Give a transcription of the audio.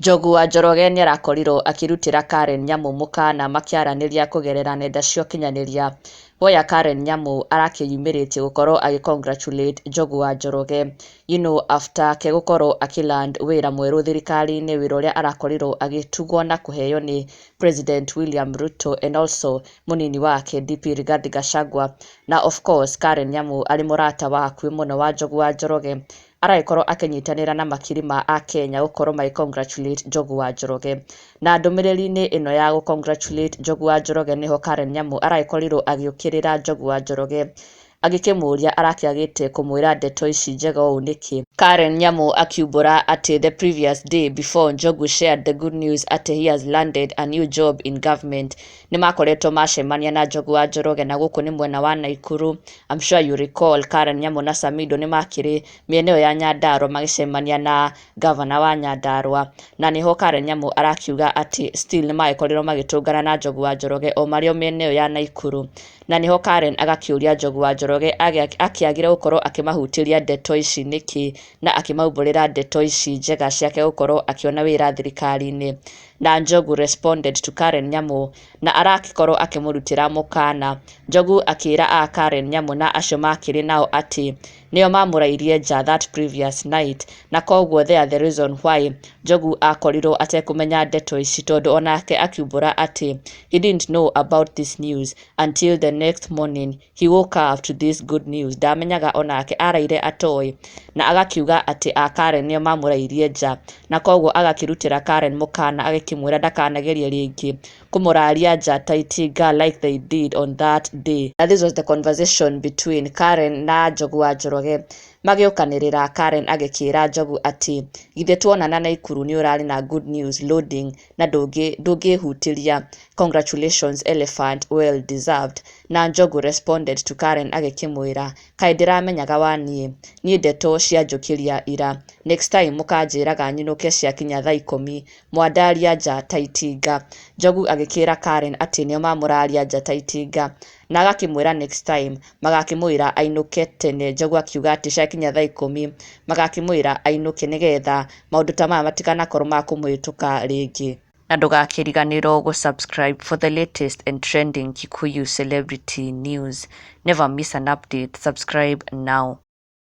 Njogu wa Njoroge nĩarakorirwo akĩrutĩra Karen Nyamu mũkana makĩaranĩria kũgerera nenda cia ũkinyanĩria. Woya Karen Nyamu arakĩyumĩrĩtie gũkorwo agĩ congratulate Njogu wa Njoroge after ke gũkorwo akĩ land wĩra mwerũ thirikari-inĩ, wĩra ũrĩa arakorirwo agĩtugwo na kũheo nĩ President William Ruto and also mũnini wake DP Rigathi Gachagua. Na of course Karen Nyamu arĩ mũrata wa hakuhĩ mũno wa Njogu wa Njoroge, aragĩkorwo akĩnyitanĩra na makiri ma akenya gũkorwo magĩ congratulate Njogu wa Njoroge. Na ndũmĩrĩri-inĩ ĩno ya gũ congratulate Njogu wa Njoroge, nĩho Karen Nyamu aragĩkorirwo agĩũkĩrĩra Njogu wa Njoroge, agĩkĩmũria arakĩagĩte kũmwĩra ndeto ici njega ũũ nĩkĩ. Karen Nyamu akiumbũra atĩ the previous day before Njogu shared the good news atĩ he has landed a new job in government, nĩmakoretwo macemania na Njogu wa Njoroge, na gũkũ nĩ mwena wa Naikuru. I'm sure you recall Karen Nyamu na Samido nĩmakĩrĩ mĩena ĩyo ya Nyandarua magĩcemania na gavana wa Nyandarua, na nĩho Karen Nyamu arakiuga atĩ still nĩmagĩkorirwo magĩtũngana na Njogu wa Njoroge o marĩ o mĩena ĩyo ya Naikuru. Na nĩho Karen agakĩũria Njogu wa Njoroge akĩagire gũkorwo akĩmahutĩria ndeto ici nĩkĩ, na akĩmaumbũrĩra ndeto ici njega ciake gũkorwo akĩona wĩra thirikari-inĩ. Na Njogu responded to Karen Nyamu na arakĩkorwo akĩmũrutĩra mũkana. Njogu akĩra a Karen Nyamu na acio makĩrĩ nao atĩ nĩo mamũrairie nja that previous night, na koguo they are the reason why Njogu akorirwo atekũmenya ndeto ici, tondũ onake akiumbũra atĩ he didn't know about this news until the next morning he woke up to this good news. Ndamenyaga, onake araire atoĩ, na agakiuga atĩ a Karen nĩo mamũrairie nja, na koguo agakĩrutĩra Karen mũkana, agĩkĩmwĩra ndakanagerie rĩngĩ kũmũraria nja ta itinga like they did on that day. And this was the conversation between Karen na Njogu wa Njoroge magĩũkanĩrĩra. Karen agĩkĩra Njogu atĩ githĩ tuonana Naikuru nĩ ũrarĩ na good news loading na ndũngĩhutĩria, congratulations elephant, well deserved. Na Njogu responded to Karen agĩkĩmwĩra, kaĩ ndĩramenyaga wa niĩ niĩ ndeto cianjũkĩria ira, next time mũkanjĩraga nyinũke ciakinya thaa 10, mwandaria nja ta itinga. Njogu agĩkĩra Karen atĩ nĩo mamũraria nja ta itinga, na agakĩmwĩra next time magakĩmwĩra ainũke tene. Njogu akiuga atĩ ciakinya thaa 10 magakĩmwĩra ainũke, nĩgetha maũndũ ta maya matikanakorwo ma kũmũhĩtũka rĩngĩ. Na ndũgakĩriganĩrwo gũ-subscribe for the latest and trending Kikuyu celebrity news. Never miss an update. Subscribe now.